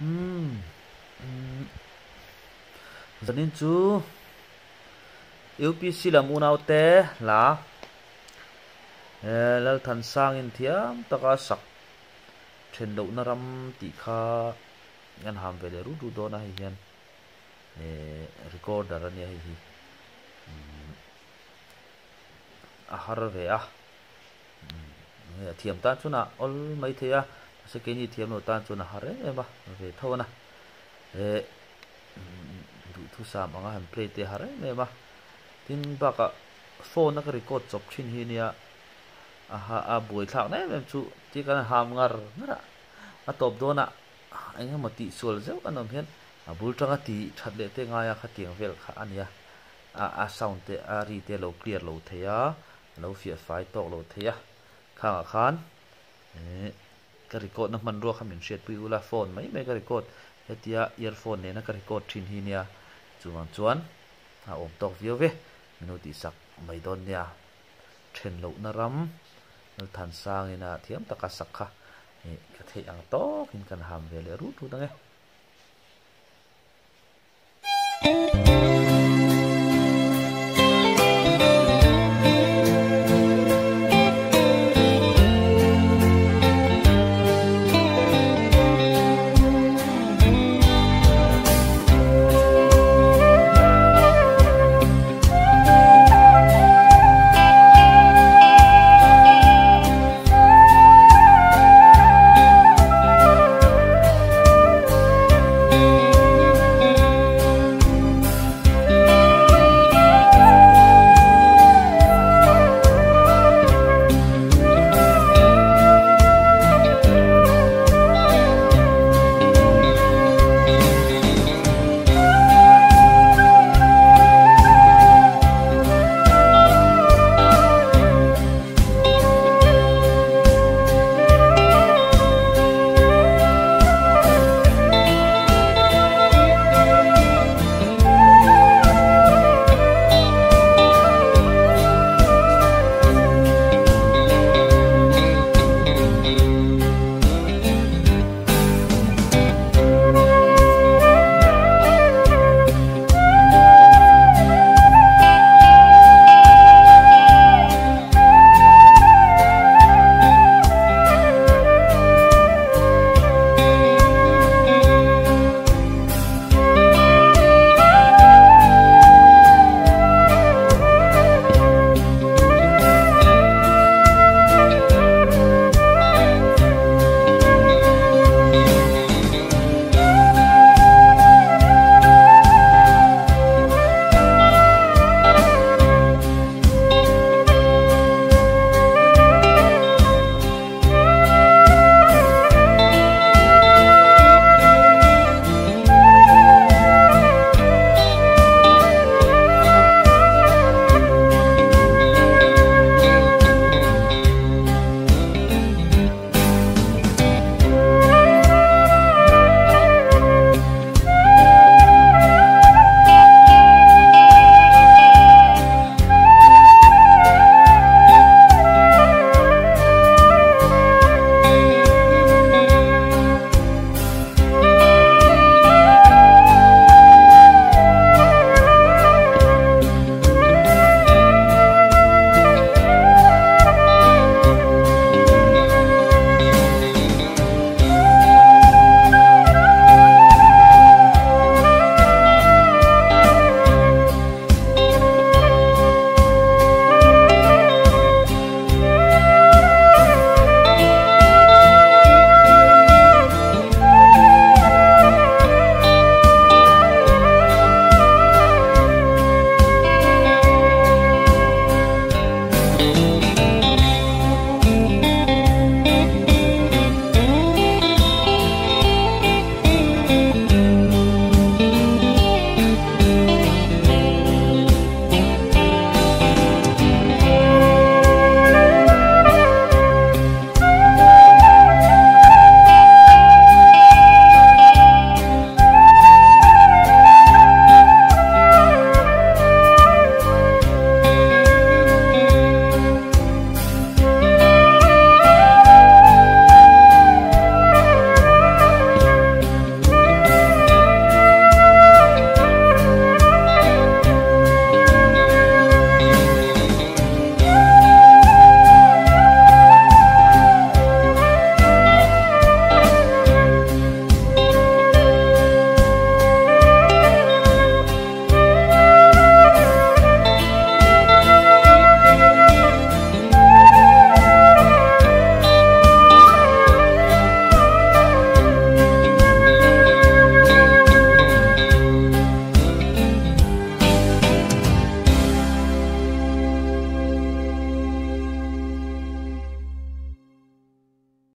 Umm zanin chu UPC lam unaute hla Lalthansangin thiam taka sak then lohna ram tih kha kan ham ve leh rut rut dawn a hei hian recorder a nia hei hi a har ve a. Hei a thiam tan chuan a awl mai thei a, mahse keini thiam lo tan chuan a har em em a, ve tho a na. Eh duhthusam anga han play te a har em em a, tin bakah phone a ka record chawp thin hi nia a ha a buai thlak na em em chu tia kan ham ngar ngar a, a tawp dawnah eng emaw tihsual zeuh an awm hian a bul tanga tih that leh te ngaia khatiang vel kha a nia, a a sound te a ri te a lo clear lo thei a. A lo fiah fai tawk lo thei a, khangah khan eh ka record na hmanrua kha min hriatpui ula phone mai mai ka record hetia earphone nena ka record thin hi nia chuvang chuan a awm tawk viau ve min lo tihsak mai dawn nia then lohna ram Lalthansangina thiam taka sak kha eh ka theih ang tawkin kan ham ve leh rut rut ang e.